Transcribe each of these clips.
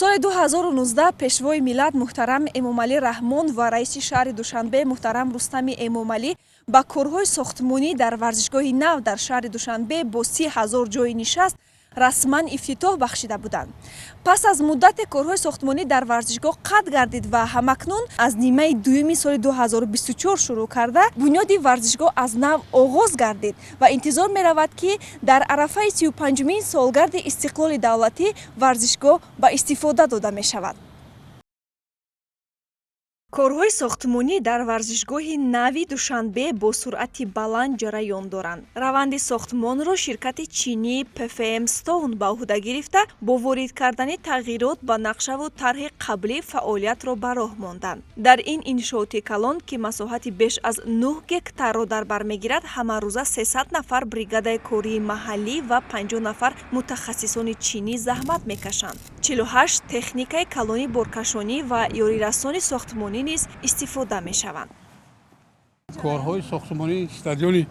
Соли 2019 Пешвои миллат муҳтарам Эмомалӣ Раҳмон ва раиси шаҳри Душанбе муҳтарам Рустами Эмомалӣ ба корҳои сохтмонӣ дар варзишгоҳи нав дар шаҳри Душанбе бо 30 000 ҷойи нишаст расман ифтитоҳ бахшида буданд. Пас аз муддате корҳои сохтмонӣ дар варзишгоҳ қатъ гардид ва ҳамакнун аз нимаи дуюми соли 2024 шурӯъ карда, бунёди варзишгоҳ аз нав оғоз гардид ва интизор меравад, ки дар арафаи 35-умин солгарди истиқлоли давлатӣ варзишгоҳ ба истифода дода мешавад. Корҳои сохтмонӣ дар варзишгоҳи нави Душанбе бо суръати баланд ҷараён доранд. Раванди сохтмонро ширкати чинии ПФМ Стоун ба ӯҳда гирифта, бо ворид кардани тағйирот ба нақшаву тарҳи қаблӣ фаъолиятро ба роҳ монданд. Дар ин иншооти калон, ки масоҳати беш аз 9 гектарро дар бар мегирад, ҳамарӯза 300 нафар бригадаи кории маҳаллӣ ва 50 нафар мутахассисони чинӣ заҳмат мекашанд. 48 техникаи калони боркашонӣ ва ёрирасони сохтмонӣ низ истифода мешаванд. Корҳои сохтмонии стадиони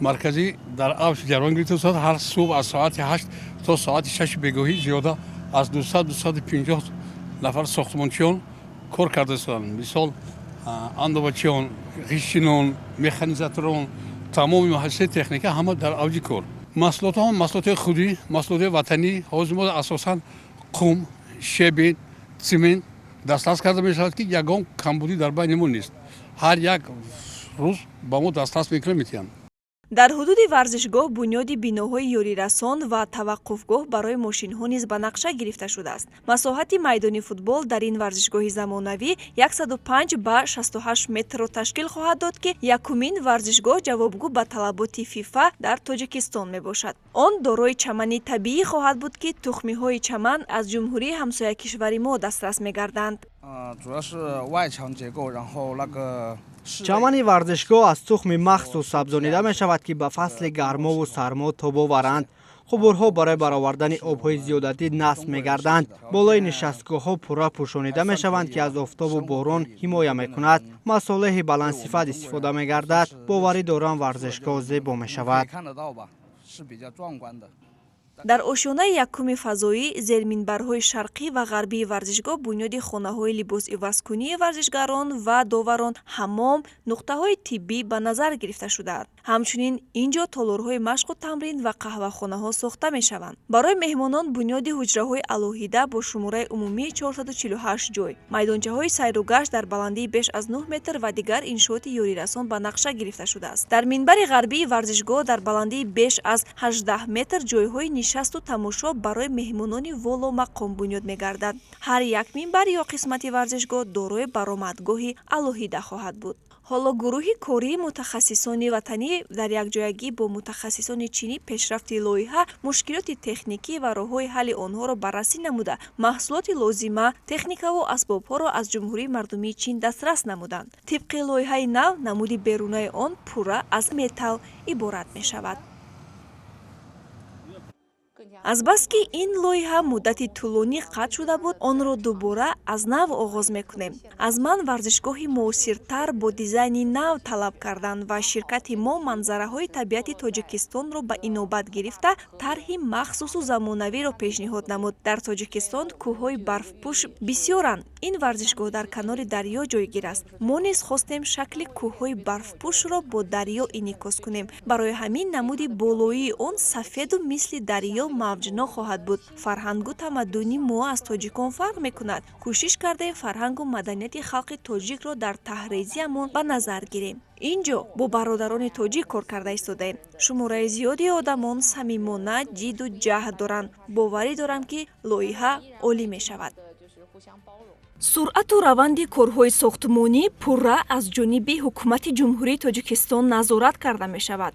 марказӣ дар авҷ ҷараён гирифта истодааст. Ҳар субҳ аз соати 8 то соати 6 бегоҳӣ зиёда аз 200-250 нафар сохтмончиён кор карда истоданд. Мисол, андовачиён, ғиштчинон, механизаторон, тамоми муассисаи техника ҳама дар авҷи кор. Маҳсулотҳо маҳсулотҳои худӣ, маҳсулотҳои ватанӣ. Ҳозир мо асосан қум, щебень, цемент дастрас карда мешавад, ки ягон камбудӣ дар байни мо нест. Ҳар як рӯз ба мо дастрас мекунад, метиҳанд. Дар ҳудуди варзишгоҳ бунёди биноҳои ёрирасон ва таваққуфгоҳ барои мошинҳо низ ба нақша гирифта шудааст. Масоҳати майдони футбол дар ин варзишгоҳи замонавӣ 105 ба 68 метрро ташкил хоҳад дод, ки якумин варзишгоҳ, ҷавобгӯ ба талаботи ФИФА дар Тоҷикистон мебошад. Он дорои чамани табиӣ хоҳад буд, ки тухмиҳои чаман аз ҷумҳурии ҳамсоякишвари мо дастрас мегарданд. 主要是外墙结构，然后那个 Чамани варзишгоҳ аз тухми махсус сабзонида мешавад, ки ба фасли гармову сармо тобоваранд. Қубурҳо барои баровардани обҳои зиёдатӣ насб мегарданд. Болои нишастгоҳҳо пурра пӯшонида мешаванд, ки аз офтобу борон ҳимоя мекунад. Масолеҳи баландсифат истифода мегардад. Боварӣ дорам, варзишгоҳ зебо мешавад. Дар ошёнаи якуми фазоӣ, зерминбарҳои шарқӣ ва ғарбии варзишгоҳ бунёди хонаҳои либосивазкунии варзишгарон ва доварон, ҳаммом, нуқтаҳои тиббӣ ба назар гирифта шудаанд. Ҳамчунин ин ҷо толорҳои машқу тамрин ва қаҳвахонаҳо сохта мешаванд. Барои меҳмонон бунёди ҳуҷраҳои алоҳида бо шумораи умумии 448 ҷой, майдончаҳои сайру гашт дар баландии беш аз 9 метр ва дигар иншооти ёрирасон ба нақша гирифта шудааст. Дар минбари ғарбии варзишгоҳ дар баландии беш аз 18 метр ҷойҳои нишасту тамошо барои меҳмонони воломақом бунёд мегардад. Ҳар як минбар ё қисмати варзишгоҳ дорои баромадгоҳи алоҳида хоҳад буд. Ҳоло гурӯҳи кории мутахассисони ватанӣ дар якҷоягӣ бо мутахассисони чинӣ пешрафти лоиҳа, мушкилоти техникӣ ва роҳҳои ҳалли онҳоро баррасӣ намуда, маҳсулоти лозима, техникаву асбобҳоро аз Ҷумҳурии Мардумии Чин дастрас намуданд. Тибқи лоиҳаи нав, намуди берунаи он пурра аз металл иборат мешавад. Азбаски ин лоиҳа муддати тӯлонӣ қатъ шуда буд, онро дубора аз нав оғоз мекунем. Аз ман варзишгоҳи муосиртар бо дизайни нав талаб карданд ва ширкати мо манзараҳои табиати Тоҷикистонро ба инобат гирифта, тарҳи махсусу замонавиро пешниҳод намуд. Дар Тоҷикистон кӯҳҳои барфпӯш бисёранд. Ин варзишгоҳ дар канори дарё ҷойгир аст. Мо низ хостем шакли кӯҳҳои барфпӯшро бо дарё инъикос кунем. Барои ҳамин намуди болоии он сафеду мисли дарё мавҷнок хоҳад буд. Фарҳангу тамаддуни мо аз тоҷикон фарқ мекунад. Кӯшиш кардем фарҳангу маданияти халқи тоҷикро дар тарҳрезиамон ба назар гирем. Ин ҷо бо бародарони тоҷик кор карда истодаем. Шумораи зиёди одамон самимона ҷидду ҷаҳд доранд. Боварӣ дорам, ки лоиҳа олӣ мешавад. Суръату раванди корҳои сохтмонӣ пурра аз ҷониби Ҳукумати Ҷумҳурии Тоҷикистон назорат карда мешавад.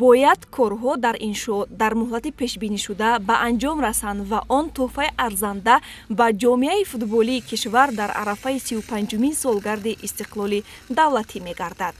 Бояд корҳо дар иншоот дар муҳлати пешбинишуда ба анҷом расанд ва он тӯҳфаи арзанда ба ҷомеаи футболии кишвар дар арафаи 35-умин солгарди истиқлоли давлатӣ мегардад.